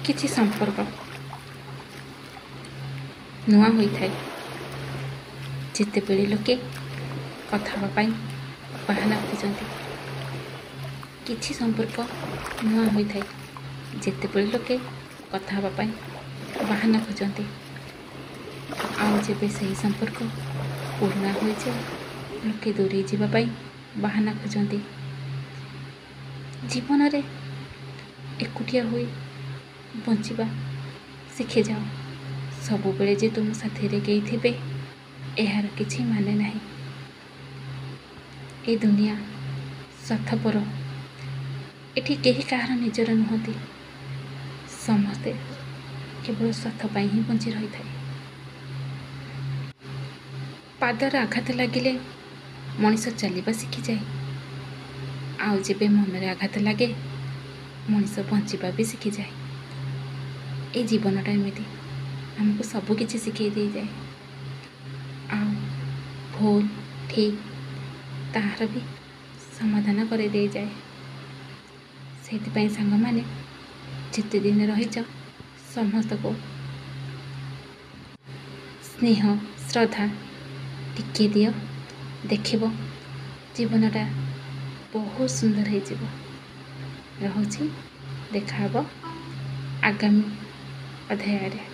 କିଛି ସମ୍ପର୍କ ନୂଆ ହୋଇଥାଏ ଯେତେବେଳେ ଲୋକେ କଥା ହେବା ପାଇଁ ବାହାନା ଖୋଜନ୍ତି। କିଛି ସମ୍ପର୍କ ନୂଆ ହୋଇଥାଏ ଯେତେବେଳେ ଲୋକେ କଥା ହେବା ପାଇଁ ବାହାନା ଖୋଜନ୍ତି। ଆଉ ଯେବେ ସେହି ସମ୍ପର୍କ ପୁରୁଣା ହୋଇଯାଏ, ଲୋକେ ଦୂରେଇ ଯିବା ପାଇଁ ବାହାନା ଖୋଜନ୍ତି। ଜୀବନରେ ଏକୁଟିଆ ହୋଇ ବଞ୍ଚିବା ଶିଖିଯାଅ। ସବୁବେଳେ ଯେ ତୁମ ସାଥିରେ କେହି ଥିବେ, ଏହାର କିଛି ମାନେ ନାହିଁ। ଏ ଦୁନିଆ ସ୍ୱାର୍ଥପର, ଏଠି କେହି କାହାର ନିଜର ନୁହନ୍ତି। ସମସ୍ତେ କେବଳ ସ୍ୱାର୍ଥ ପାଇଁ ହିଁ ବଞ୍ଚି ରହିଥାଏ। ପାଦର ଆଘାତ ଲାଗିଲେ ମଣିଷ ଚାଲିବା ଶିଖିଯାଏ, ଆଉ ଯେବେ ମନରେ ଆଘାତ ଲାଗେ ମଣିଷ ବଞ୍ଚିବା ବି ଶିଖିଯାଏ। ଏ ଜୀବନଟା ଏମିତି ଆମକୁ ସବୁ କିଛି ଶିଖେଇ ଦେଇଯାଏ, ଆଉ ଭୁଲ ଠିକ୍ ତାହାର ବି ସମାଧାନ କରିଦେଇଯାଏ। ସେଇଥିପାଇଁ ସାଙ୍ଗମାନେ, ଯେତେ ଦିନ ରହିଛ ସମସ୍ତଙ୍କୁ ସ୍ନେହ ଶ୍ରଦ୍ଧା ଟିକିଏ ଦିଅ, ଦେଖିବ ଜୀବନଟା ବହୁତ ସୁନ୍ଦର ହେଇଯିବ। ରହୁଛି, ଦେଖାହେବ ଆଗାମୀ ଅଧ୍ୟାୟରେ।